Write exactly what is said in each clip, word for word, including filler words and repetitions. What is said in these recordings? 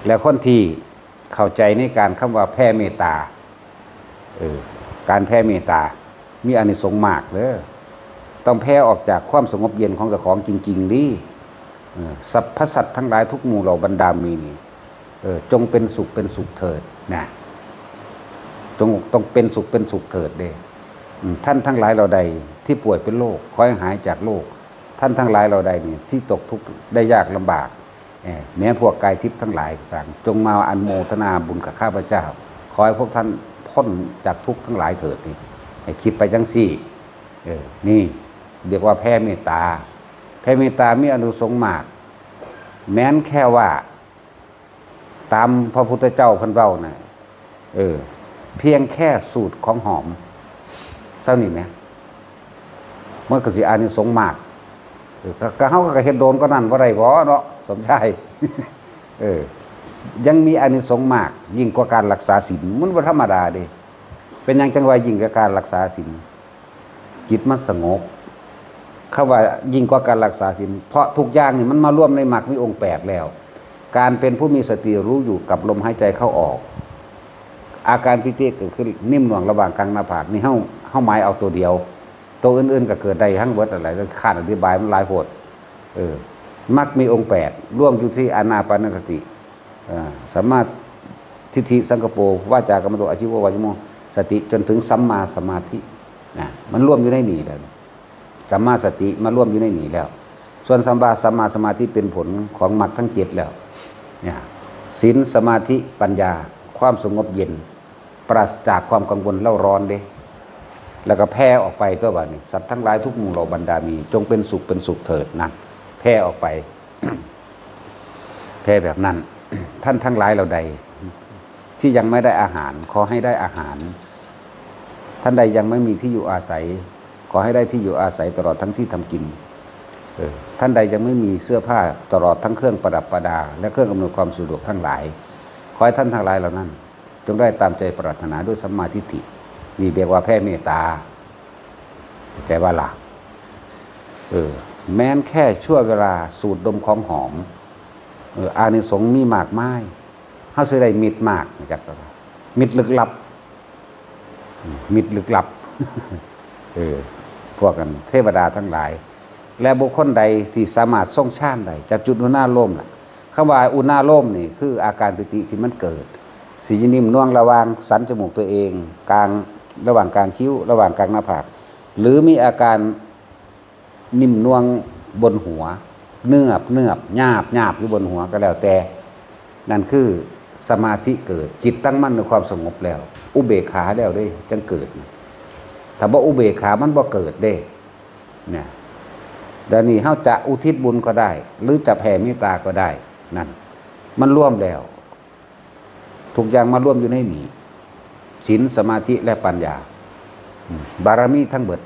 แล้วคนที่เข้าใจในการคำว่าแผ่เมตตา เออ การแผ่เมตตา มีอานิสงส์มากเด้อ ต้องแผ่ออกจากความสงบเย็นของเจ้าของจริงๆ นี่ เออ สรรพสัตว์ทั้งหลายทุกหมู่เหล่าบรรดามีนี่ เออ จงเป็นสุขเป็นสุขเถิดนะ จงต้องเป็นสุขเป็นสุขเถิดเด้ อืม ท่านทั้งหลายเหล่าใดที่ป่วยเป็นโรค ขอให้หายจากโรค ท่านทั้งหลายเหล่าใดนี่ที่ตกทุกข์ได้ยากลำบาก เออ แม้พวกกายทิพย์ทั้งหลายก็ช่าง จงมาอนุโมทนาบุญกับข้าพเจ้า ขอให้พวกท่านพ้นจากทุกข์ทั้งหลายเถิดนี่ ให้คิดไปจังซี่ เออ นี่เรียกว่าแผ่เมตตา แผ่เมตตามีอานิสงส์มาก แม้นแค่ว่า ตามพระพุทธเจ้าเพิ่นเว้าน่ะ เออ เพียงแค่สูดของหอม เท่านี้แหม มันก็สิอานิสงส์มาก เออ ก็ ก็เฮาก็เฮ็ดโดนกว่านั้นบ่ได้บ่เนาะ สมชาย เออ ยังมีอานิสงส์มาก ยิ่งกว่าการรักษาศีล มันบ่ธรรมดาเด้ เป็นหยังจังว่ายิ่งกว่าการรักษาศีล จิตมันสงบ คำว่ายิ่งกว่าการรักษาศีล เพราะทุกอย่างนี่มันมารวมในมรรคมีองค์แปดแล้ว การเป็นผู้มีสติรู้อยู่กับลมหายใจเข้าออก อาการปีติเกิดขึ้นนิ่มนวลระหว่างกลางหน้าผาก นี่เฮา เฮาหมายเอาตัวเดียว ตัวอื่นๆก็เกิดได้ทั้งเบิดอะไร แล้วข้านอธิบายมันหลายโพด เออ มรรคมีองค์แปด รวมอยู่ที่อานาปานสติ เอ่อ สัมมาทิฏฐิ สังกัปโป วาจากรรมโต อาชีโว วายโม สติ จนถึงสัมมาสมาธิ นะ มันรวมอยู่ในนี่แล้ว สัมมาสติมารวมอยู่ในนี่แล้ว ส่วนสัมมา สัมมาสมาธิเป็นผลของมรรคทั้งเจ็ดแล้ว เนี่ย ศีล สมาธิ ปัญญา ความสงบเย็น ปราศจากความกังวลเร่าร้อนเด้ แล้วก็แผ่ออกไปตัวบัดนี้ สัตว์ทั้งหลายทุกหมู่เหล่าบรรดามี จงเป็นสุขเป็นสุขเถิดนะ แผ่ออกไป แผ่แบบนั้น ท่านทั้งหลายเหล่าใด ที่ยังไม่ได้อาหาร ขอให้ได้อาหาร ท่านใดยังไม่มีที่อยู่อาศัย ขอให้ได้ที่อยู่อาศัยตลอดทั้งที่ทำกิน เออ ท่านใดยังไม่มีเสื้อผ้าตลอดทั้งเครื่องประดับประดา และเครื่องอำนวยความสะดวกทั้งหลาย ขอให้ท่านทั้งหลายเหล่านั้น จงได้ตามใจปรารถนาด้วยสัมมาทิฏฐิ นี่เรียกว่าแผ่เมตตา เข้าใจบ่ล่ะ เออ แม้นแค่ชั่วเวลาสูดดมของหอม เออ อานิสงส์มีมากมาย เฮาสิได้มิตรมาก จัก มิตรลึกลับ อืม มิตรลึกลับ เออ พวกกันเทวดาทั้งหลาย และบุคคลใดที่สามารถทรงฌานได้ จับจุดอุณาโลมน่ะ คำว่าอุณาโลมนี่คืออาการปีติที่มันเกิด สีนิ่มนวลระหว่างสันจมูกตัวเอง กลาง ระหว่างกลางคิ้ว ระหว่างกลางหน้าผาก หรือมีอาการนิ่มนวลบนหัว เนือบเนือบ หยาบหยาบอยู่บนหัวก็แล้วแต่ นั่นคือสมาธิเกิด จิตตั้งมั่นในความสงบแล้ว อุเบกขาแล้วเด้ จังเกิด ถ้าบ่อุเบกขามันบ่เกิดเด้ เนี่ย เดี๋ยวนี้เฮาจะอุทิศบุญก็ได้ หรือจะแผ่เมตตาก็ได้ นั่น มันรวมแล้ว ทุกอย่างมารวมอยู่ในนี้ ศีล สมาธิ และปัญญา อืม บารมีทั้งเบิด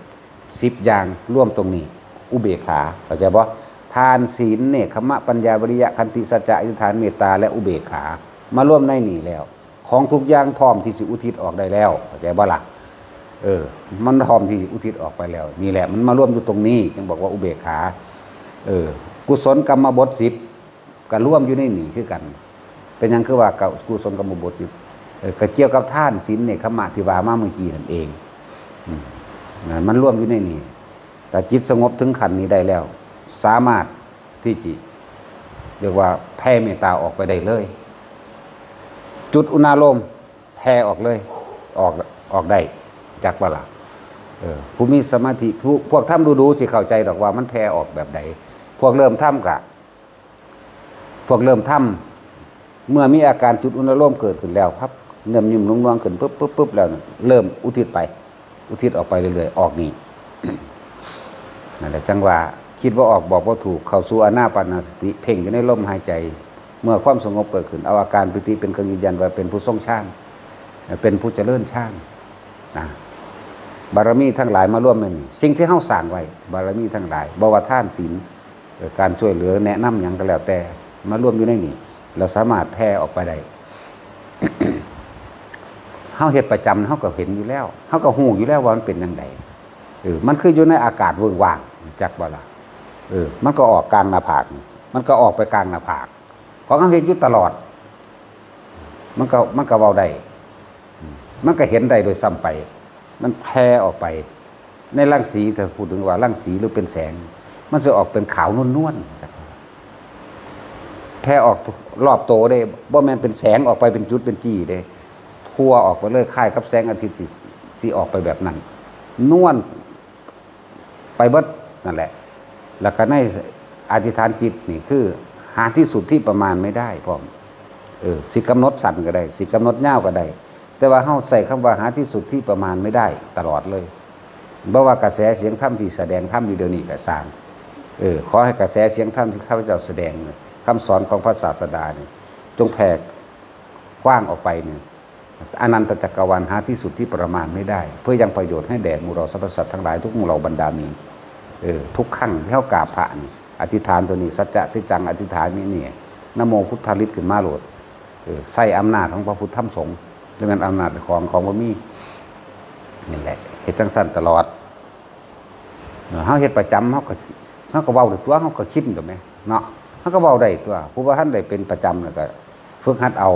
สิบอย่างรวมตรงนี้ อุเบกขา เข้าใจบ่ ทาน ศีล เนกขัมมะ ปัญญา วิริยะ ขันติ สัจจะ อธิษฐาน เมตตา และอุเบกขา มารวมในนี้แล้ว ของทุกอย่างพร้อมที่สิอุทิศออกได้แล้ว เข้าใจบ่ล่ะ เออ มันพร้อมที่อุทิศออกไปแล้ว นี่แหละ มันมารวมอยู่ตรงนี้ จึงบอกว่าอุเบกขา เออ กุศลกรรมบทสิบ ก็รวมอยู่ในนี้คือกัน เป็นหยังคือว่ากุศลกรรมบทสิบ เออ ก็เกี่ยวกับทาน ศีล เนกขัมมะที่ว่ามาเมื่อกี้นั่นเอง อืม นั่นมันรวมอยู่ในนี้ แต่จิตสงบถึงขั้นนี้ได้แล้ว สามารถที่จะเรียกว่าแผ่เมตตาออกไปได้เลย จุดอุณาโลมแผ่ออกเลย ออก ออกได้ จักบ่ล่ะ เออ ผู้มีสมาธิทุก พวกทำดูๆ สิเข้าใจดอกว่ามันแผ่ออกแบบใด พวกเริ่มทำกะ พวกเริ่มทำ เมื่อมีอาการจุดอุณาโลมเกิดขึ้นแล้วครับ เริ่มนิ่มนวลๆ ขึ้นปุ๊บปุ๊บปุ๊บแล้วน่ะ เริ่มอุทิศไป อุทิศออกไปเรื่อยๆ ออกนี่ นั่นแหละจังว่า คิดบ่ออกบอกบ่ถูก เข้าสู่อานาปานสติ เพ่งอยู่ในลมหายใจ เมื่อความสงบเกิดขึ้น เอาอาการปีติเป็นเครื่องยืนยันว่าเป็นผู้ทรงฌาน เป็นผู้เจริญฌาน นะ บารมีทั้งหลายมารวมในนี้ สิ่งที่เฮาสร้างไว้ บารมีทั้งหลาย บ่ว่าทาน ศีล เอ่อ การช่วยเหลือแนะนำหยังก็แล้วแต่ มารวมอยู่ในนี้ เราสามารถแผ่ออกไปได้ เฮาเฮ็ดประจำ เฮาก็เห็นอยู่แล้ว เฮาก็ฮู้อยู่แล้วว่ามันเป็นจั่งใด เออ มันคืออยู่ในอากาศเวิ้งว่าง จักบ่ล่ะ เออ มันก็ออกกลางหน้าผากนี่ มันก็ออกไปกลางหน้าผาก ของเฮาเฮ็ดอยู่ตลอด มันก็มันก็เว้าได้ มันก็เห็นได้โดยซ้ำไป มันแผ่ออกไป ในรังสี ถ้าพูดถึงว่ารังสีหรือเป็นแสง มันจะออกเป็นขาวนวลๆ แผ่ออกรอบโตได้ บ่แม่นเป็นแสงออกไปเป็นจุดเป็นจี้เด้ ทั่วออกไปเลย คล้ายกับแสงอาทิตย์ที่ที่ออกไปแบบนั้น นวลไปเบิดนั่นแหละ แล้วก็ในอธิษฐานจิตนี่คือ หาที่สุดที่ประมาณไม่ได้พร้อม เออ สิกำหนดสั้นก็ได้ สิกำหนดยาวก็ได้ แต่ว่าเฮาใช้คำว่าหาที่สุดที่ประมาณไม่ได้ตลอดเลย บ่ว่ากระแสเสียงธรรมที่แสดงธรรมอยู่เดี๋ยวนี้ก็ซ่าง เออ ขอให้กระแสเสียงธรรมที่ข้าพเจ้าแสดงเนี่ย คำสอนของพระศาสดาเนี่ย จงแผ่กว้างออกไปเนี่ย อนันตจักรวาลหาที่สุดที่ประมาณไม่ได้ เพื่อยังประโยชน์ให้แด่หมู่เราสรรพสัตว์ทั้งหลายทุกหมู่เหล่าบรรดาหมี เออ ทุกครั้งที่เฮากราบพระนี่ อธิษฐานตัวนี้ สัจจะสิจังอธิษฐามิเนี่ย นะโมพุทธาฤทธิ์ขึ้นมาโลด เออ ใช้อำนาจของพระพุทธธรรมสงฆ์ บ่แม่นอำนาจของของบ่มี นี่แหละ เฮ็ดจั่งซั้นตลอด เฮาเฮ็ดประจำ เฮาก็ เฮาก็เว้าได้ตัว เฮาก็คิดตัวแหมเนาะ เฮาก็เว้าได้ตัว ผู้บ่ทันได้เป็นประจำแล้วก็ฝึกหัดเอา